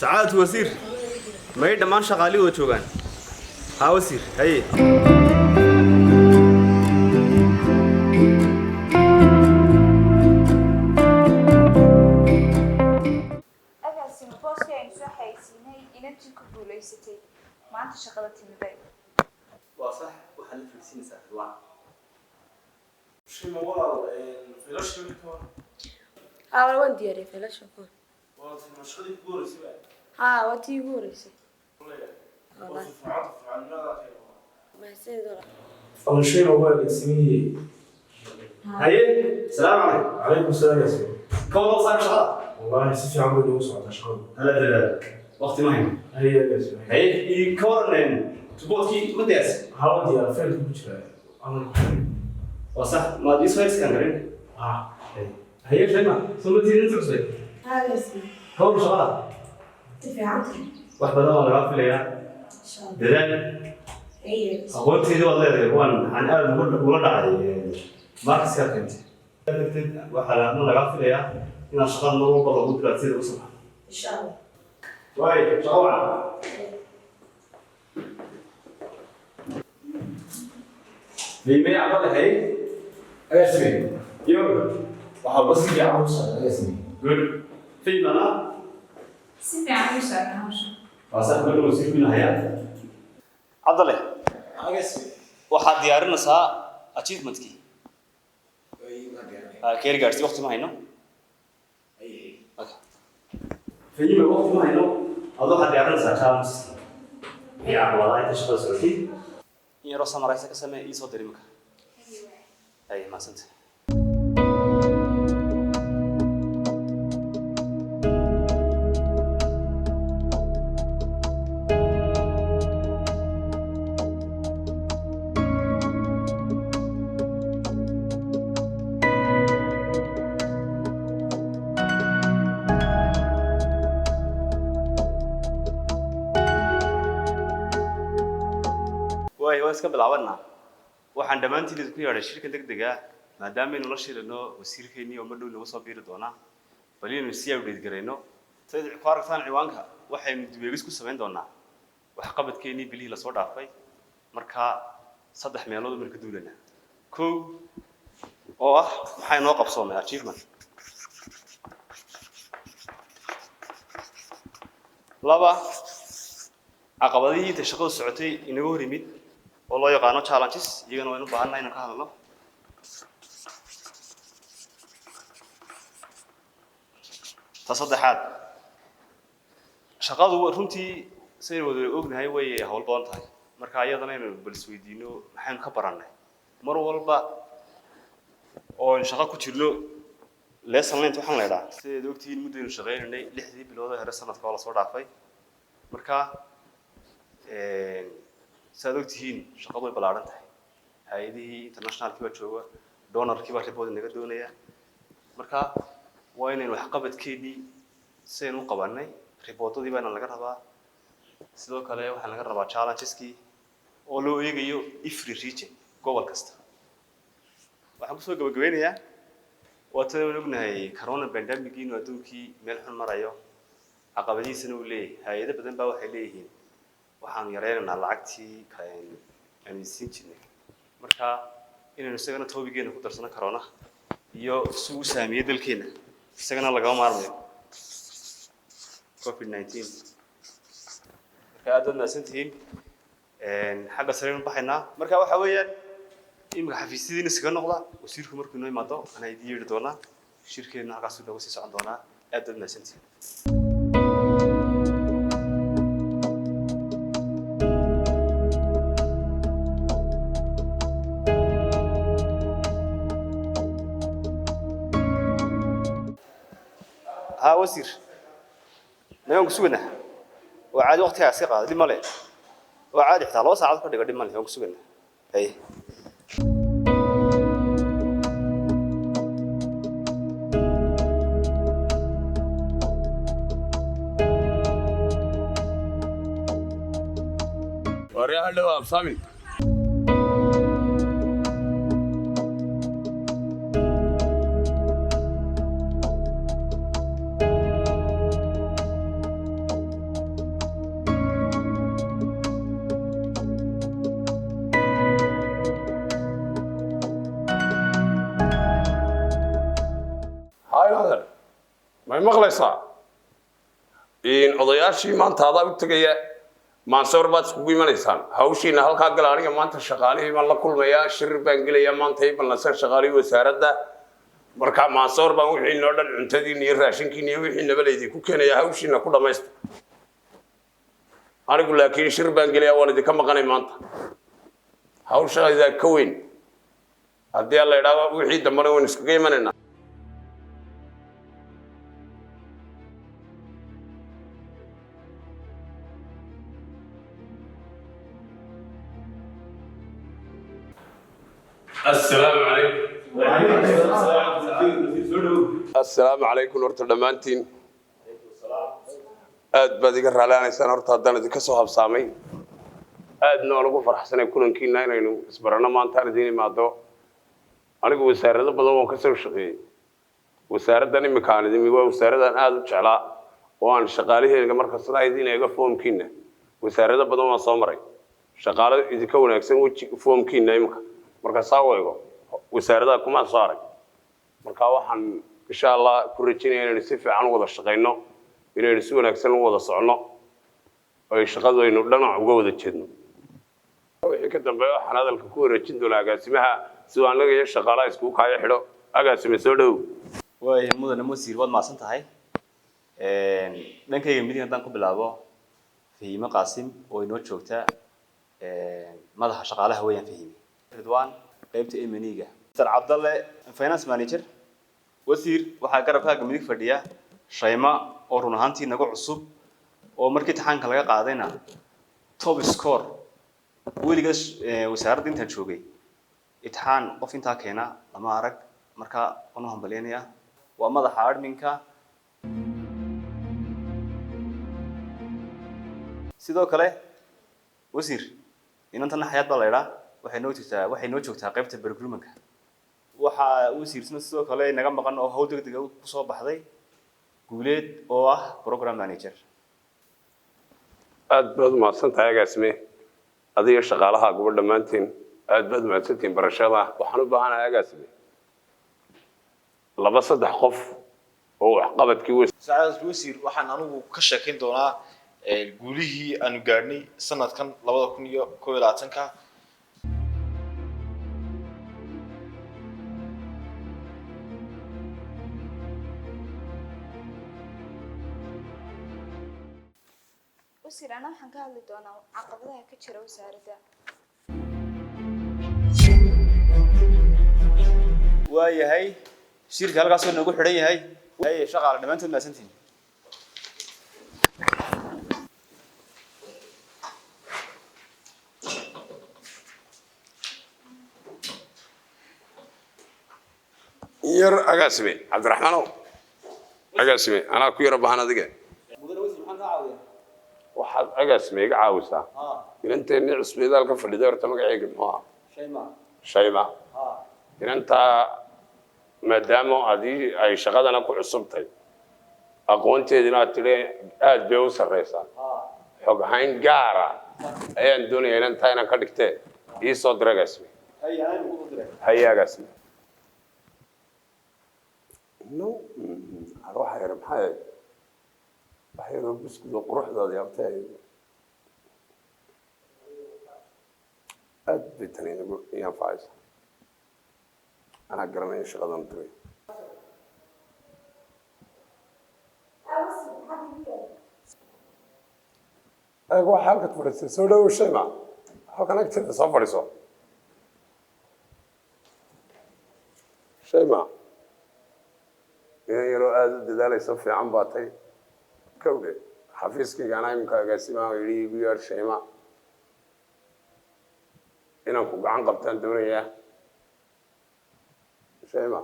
Sacaadatu wasiir, may dhammaan shaqaalihii wada joogaan? Haa wasiir, haye. Agaasima, booskii aynu soo xayeysiinay inantii ku guulaysatay maanta shaqada timiday. Waa sax, waxaad la fadhiisinaysaa Ridwaan. Shima walaal, fiilashii wixii ka waran? Haa, waan diyaariyay fiilasha kuwan. Waa shaqadii kugu horeysay ba? Haa, waa tii ugu horeysay. Waa. Wallahi. Firfircoonta, fircoonnimada kale. Mahadsanid walaal. Shima waa agaasimihii. Haye, salaamu calaykum. Calaykum salaam, agaasime. Ka wada saar shaqada. Wallahi si fiican bay noogu socotaa shaqadu. Hala dadaalo, waqti ma hayno. Haye agaasime. Haye, ii ka waran reportkii, ma diyaarsan? Waxaa la diyaar faylka ku jira anan ku xiray. Waa sax, maad ii soo herskan karin? Ah. Haye Shayma, soo ma tiidin cusub? Haa agaasime. Ka waran shaqada? Si fiican tahay. Wax badan waa lagaa filayaa. Insha Allah. Dadaal. Haye agaasime. Aqoonteedii waad leedahay, waan waxaan aada ugula dhacay markiska keentay. Darteed waxaa adna lagaa filayaa inaad shaqada mar walba lagu diraad sida u soo. Insha Allah. Waay, shaqo wacan. Liimay cabale, haye. Agaasime. Yo. Waxaa ba si fiican u socda, agaasime. Good. Fiimana. Si fiican u socda hawsha. Waa sax, mar wasiirku hayaa. Cabdale. Agaasime. Waxaad diyaarinaysaa achievementkii. Keer gaadhsi, waqti ma hayno. Okay. Fahima, waqti ma hayno. Adoo waxaad diyaarinaysaa challenges iyo caqabadaha inta shaqada socotay. In yaroo samaraysa ka samee, ii soo dir imika. Haye, mahadsanta. Waay, waan iska bilaabanaa. Waxaan dhammaantiin idinku yeedhay shirka degdega ah maadaama la shirino wasiirkeennii oo madhow nagu soo biiri doonaa, bal inaynu sii update garayno. Sidaad ku aragtaan ciwaanka, waxaynu dib eegis ku samayn doonaa waxqabadkeennii bilihii lasoo dhaafay. Marka saddex meelood baynu ka duulanaa. Kow oo ah maxaa inoo qabsoomay, achievement. Laba, caqabadihii inta shaqadu socotay inaga hor yimid oo loo yaqaano challenges, iyagana waynu u baahannahay inaan ka hadalno. Ta saddexaad, shaqadu runtii saynu wada ognahay way hawl badan tahay, marka iyadana inaynu bal isweydiino maxaynu ka barannay mar walba oo aynu shaqo ku jirno, lesson learned waxaan la idhaha. Sidaad ogtihiin, muddaynu shaqaynaynay 6dii bilood ee hore sanadka oo lasoo dhaafay. Marka sidaad ogtihiin, shaqadu way ballaaran tahay. Hay-adihii internationalkii baa jooga, donorkii baa report naga doonaya. Marka waa inaynu waxqabadkeennii sidaynu u qabannay reportadii baana laga rabaa. Sidoo kale waxaa laga rabaa challenges-kii oo loo eegayo every region, gobol kasta. Waxaan kusoo gabagabeynayaa, waa tan aynu ognahay corona pandemic inuu adduunkii meel xun marayo, caqabadihiisana uu leeyahay. Hay-ado badan baa waxay leeyihiin waxaanu yareynaynaa lacagtii aanu siin jirnay. Marka inaynu isagana topic-geena ku darsano, corona iyo si uu saameeyey dalkeena, isagana lagama maarmayo, COVID-19. Marka aad baad mahadsantihiin. Xagga sareynu baxaynaa. Marka waxa weeyaan imika xafiisyadiina iskaga noqda. Wasiirku markuu inoo imaado anaa idiin yeedhi doonaa, shirkeenna halkaasuu nooga sii socon doonaa. Aad baad mahadsantihiin. Haa wasiir, magaan ku suganaa. Waa caadi, waqtigaa iska qaada, dhib male. Waa caadi, xitaa 2 saacadood ka dhigo, dhib male, waan ku suganaa. Haye. Waryaa, hadhow absaamin. Haa, may maqlaysaa? Odayaashii maanta adaa u tegaya, Maansoor baad iskugu imanaysaan. Hawshiina halkaa gala. Aniga maanta shaqaalihii baan la kulmayaa, shir baan gelayaa maanta, ii ballansan shaqaalihii wasaaradda. Marka Maansoor baan wixii noo dhan, cuntadiina iyo raashinkiina iyo wixii naba laydinku keenaya. Hawshiina ku dhammaysta. Anigu laakiin shir baan gelayaa, waan idinka maqanay maanta. Hawshaydaa ka weyn. Haddii alla idhaahdo, wixii dambena waynu iskaga imanaynaa. Assalaamu calaykum. Assalaamu calaykum. Horta dhammaantiin aad baad iga raalianaysaan horta haddaan idinka soo habsaamay. Aadna waan ugu faraxsanay kulankiina inaynu isbaranno maanta aan idiin imaado. Anigu wasaarado badan waan ka soo shaqeeyey. Wasaaraddan imika aan idin waa wasaaraddan aada u jeclaa oo aan shaqaalaheyga marka sidaa idiin eego foomkiina. Wasaarado badan waan soo maray, shaqaalo idinka wanaagsan weji foomkiina imika marka saa u eego wasaaradaha kumaan soo arag. Marka waxaan insha Allah ku rajinaya inaynu si fiican u wada shaqayno, inaynu si wanaagsan u wada soconno, ay shaqadu aynu dhanac uga wada jeedno. Wixii ka dambeeya waxaan hadalka ku wareejin doonaa agaasimaha, siduu annaga iyo shaqaalaha iskugu kaayo xidho. Agaasime, soo dhow. Waaya mudane wasiir, waad mahadsan tahay. Dhankayga midig haddaan ku bilaabo, Fahiime Qaasim oo inoo joogta madaxa shaqaalaha weeyaan Fahiime. Ridwan, qaybta M&E-ga. Mr Cabdalle, finance manager. Wasiir, waxaa garabkaaga midig fadhiya Shayma oo run ahaantii naga cusub, oo markii imtixaanka laga qaadayna top score. Weligaas wasaaradda intaan joogay imtixaan qof intaa keena lama arag. Marka waan u hambalyaynayaa. Waa madaxa adminka. Sidoo kale wasiir, inantana Xayaad baa la idhaa, waxay noo joogtaa qaybta procurement-ka. Waxaa wasiirsna sidoo kale naga maqan oo hawl degdeg ah kusoo baxday Guuleed oo ah program manager. Aad baad umahadsan tahay agaasime, adiga shaqaalaha guba dhammaantiin aad baad umahadsantihiin barashada. Waxaan u baahanahay agaasime laba saddex qof oo waxqabadkii Sacadas wasiir, waxaan anigu ka sheekayn doonaa guulihii aanu gaadhnay sanadkan 2021-ka. Wasiir, ana waxaan ka hadli doonaa caqabadaha ka jira wasaaradda. Waayahay, shirka halkaasoo noogu xidhan yahay. Haye shaqaale, dhammaantood mahadsantihiin. Yar agaasime Cabdiraxmaanow, agaasime, anaa ku yara bahan adiga. Mudane wasiir, maxaan kaa caawiyaa? Waxaad agaasime iga caawisaa inanteennii cusbeedaal ka fadhiday. Horta magaceega muxuu ahaa? Shayma. Shayma. Inantaa maadaama adii ay shaqadana ku cusubtay, aqoonteedina aad tidhi aad bay u sarreysaa, xog hayn gaara ayaan doonaya inantaa inaan ka dhigtee. Ii soo dir agaasime. Haye, anaa kugu diray. Haye agaasime. No, waxa yar maxaa yahay? Wax yaroo buskud oo quruxdaada yaabtay. Aad bay tani inagu ii anfacaysa. Anaa garanaya shaqadan diray. Wasiir, maxaad igu yeedhay? Eeg, waxa halkaad fadhiisay. Soo dhawow Shayma, halkan agteeda soo fadhiiso. Shayma, inan yaroo aada u dadaalaysa fiican baa tay kawdhe. Xafiiskayga anaa imika agaasimaha yidhi igu yeedh Shayma, inaan ku gacan qabtaan doonayaa. Shayma,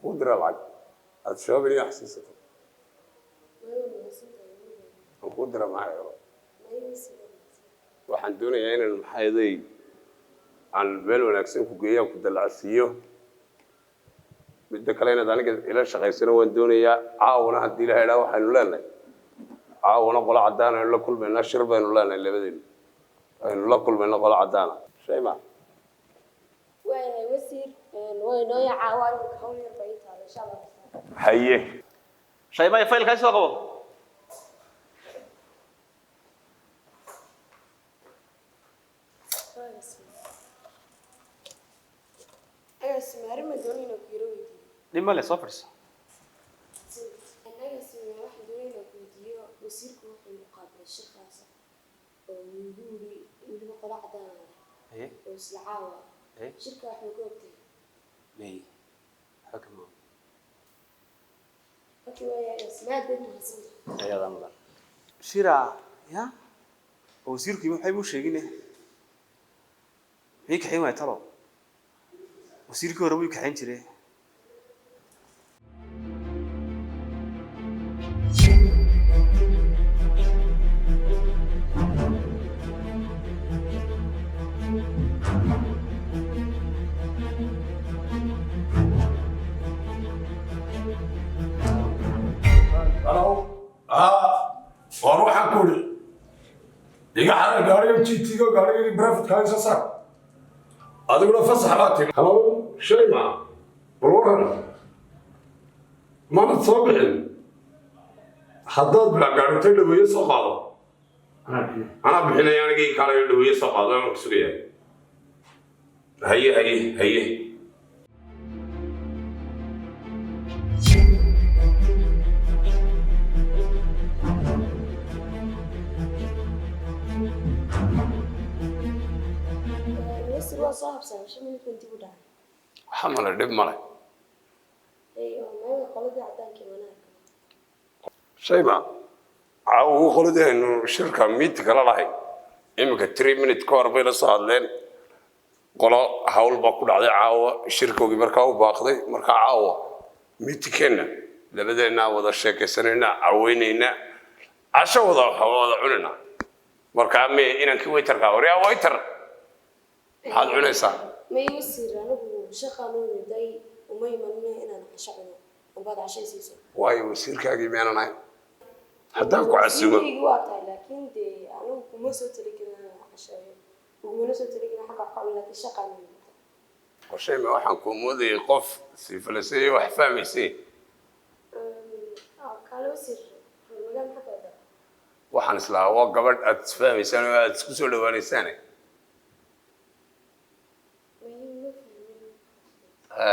kuu dira lacag aada shopping iyo wax siisato. Aan kuu dira maxaa? Waxaan doonayaa inaan maxaaday aan meel wanaagsan ku geeyo, aan ku dallacsiiyo. Midda kale, inaad aniga ila shaqaysano waan doonayaa. Caawana haddii la idhaa, waxaynu leenahay caawana qolo caddaan aynu la kulmaynaa, shir baynu leenahay labadeenu, aynu la kulmayna qolo caddaana. Shayma. Waayahay wasiir, waa inoo yacaa, waa imika hawl yar baa ii taala, insha Allah. Haye. Shaymay, faylkaa soo qabo. Agaasime, arrin baan doonaya inaan ku yaro weydiiyo. Dhib male, soo fadhiiso. Agaasime, waxaan doonaya inaan ku weydiiyo, wasiirku wuxuu igu qaabilay shir khaas ah oo igu yiri weliba qola cadaan ah leh Haye. oo isla caawa. Haye. Shirka wax ma ka ogtahay? May, waxba kama ogi. Okay, waaya agaasime, aad baad mahadsantahay. Ayadaa mudan. Shira ya oo wasiirku waxay buu sheegine, miyay kaxayn waaya talo? Wasiirkii hore wuu kaxayn jiray. Halo. War waxaan ku idhi, iga xaray gaariga GT-ga, gaarigii brevetkaa soo saar. Adiguna fasax baa timi. Halo, Shayma, bal waran, manad soo bixin? Haddaad bilaa gaarintay, dhaweeye soo qaado. Anaa bixinaya, anigii kaalayo, dhaweeye soo qaado, anaan ku sugaya. Haye, haye, haye. Wasiir, waa soo habsaamay, 5 minute baan dib u dhacay. Waxa male, dhib male. Hey, oo meega qoladii cadaankii mana arko. Shayma, caawa qoladii aynu shirka meeting kala lahay iminka 3 minute ka hor bay la soo hadleen. Qolo hawl baa ku dhacday caawa, shirkoogii markaa u baaqday. Markaa caawa meetingkeenna labadeennaa wada sheekaysanaynaa, caweynaynaa, casho wada cunayna. Markaa me inankii waiterka, waryaa waiter, maxaad cunaysaa? May wasiir, anigu shaqaan u imiday, uma imanina inaan casho cuno ambaad casho i siiso. Waayo, wasiirkaagii meenan ahayn haddaan ku casuumo? Wasiirkaygii waa tahay, laakiin dee anigu kuma soo talagelin inaan casheeyo, ugumana soo talagelin xagga wax ka cuno, laakiin shaqaan u imiday. Qorsheyma, waxaan kuu moodayay qof sifalasay, wax fahmaysay. Kaale wasiir, reer magaal maxaa ka wadaa? Waxaan islahaa waa gabadh aad isfahmaysaan oo aad isku soo dhawaanaysaan. May, ma fahmin. Ha,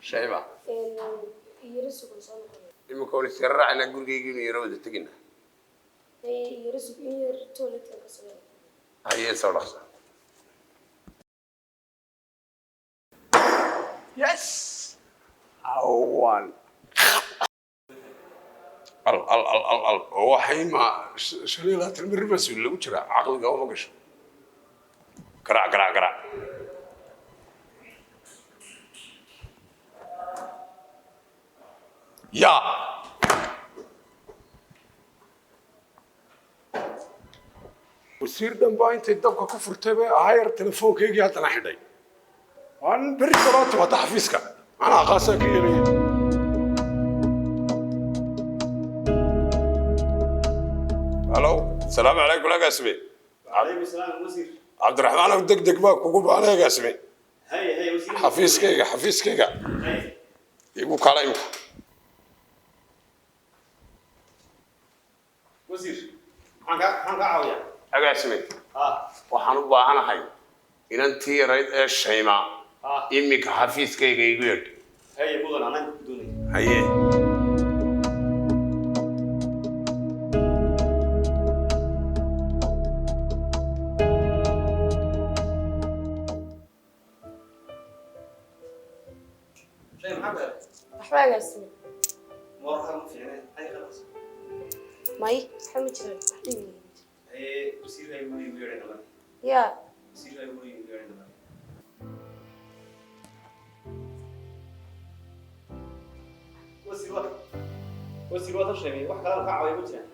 Shayma. Yaro sugan, soo noqonaya. Iminka waan isyara raacnaa, gurigaygiinu yaro wada tegina. Yaro sug, in yar toiletkan ka soo Hayee, soo dhaqsa. Yes, awan al al al al al oo waxay ma 25 miri baa suul lagu jiraa, caqliga uma gasho. Garaac, garaac, garaac. Ya wasiir dhan baa intay dabka ku furtay bay ahayar telefoonkaygii haddana xidhay. Waan berri kaloo timaada xafiiska, anaa qaasaa ka yeelaya. Halo, salaamu calaykum, agaasime. Calaykum salaam, wasiir. Cabdiraxmaan, deg deg baa kugu baanay, agaasime. Haye, haye, wasiir. Xafiiskayga, xafiiskayga. Haye. Igu kala imka. Wasiir, maxaan kaa caawiyaa? Agaasime, ah waxaan u baahanahay inantii yarayd ee Shayma. Ah. Iminka xafiiskayga igu yeedh. Haye mudan, anaan ku doonaya. Haye. Shay, maxaa ku helay? Waxba agaasime. Moorka ma fiicne ay khalaas. May, waxba ma jiraan, wax dhibi ma jiro. Haye, wasiirka igu yeedhay nabad. Yaa? Wasiirka igu yeedhay nabad. Wasiir, waa wasiir, waa tashay, wax kale aan kaa caawiya ma jiraan?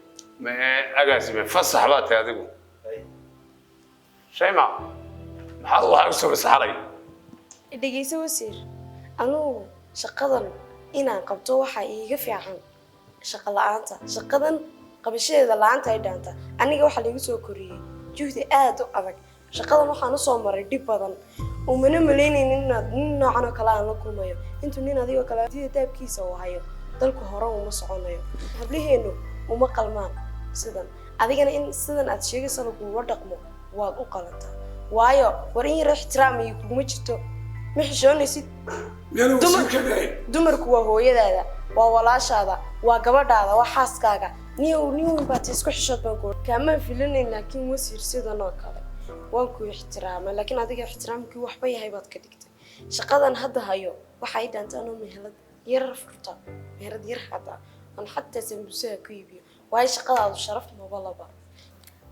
Me agaasime, fasax baa tahay adigu. Haye. Shayma, maxaad waxaa u samaysay xalay? Dhegeyso wasiir, anugu shaqadan inaan qabto waxaa iiga fiican shaqo la'aanta. Shaqadan qabashadeeda la'aanta ay dhaanta. Aniga waxaa laigu soo koriyey juhdi aad u adag. Shaqadan waxaan usoo maray dhib badan. Umana malaynaynin inaad nin noocan oo kale aan la kulmayo. Intuu nin adigoo kale sida daabkiisa uu hayo, dalku hore uma soconayo. Hablaheennu uma qalmaan sidan. Adigana in sidan aad sheegayso lagula dhaqmo waad u qalantaa, waayo war in yar ixtiraam iyo kuguma jirto, ma xishoonaysid. Miyaanu wasiirka ahayn? Dumarku waa hooyadaada, waa walaashaada, waa gabadhaada, waa xaaskaaga. Nin nin weyn baa ta, isku xishood baan ku kaamaan filanayn. Laakiin wasiir, sidan oo kale waan ku ixtiraamay, laakiin adiga ixtiraamkii waxba yahay baad ka dhigtay. Shaqadan hadda hayo waxa ay dhaantay anoo meherad yar furta, meherad yar hadda aan xataa sambusaha ku iibiyo, waayo shaqadaadu sharaf maba laba.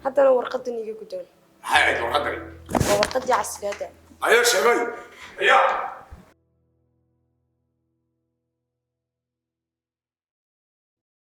Haddana warqadan iga guddoon. Maxay ahayd warqadani? Waa warqadii casilaada. Ayaa sheegay ayaa.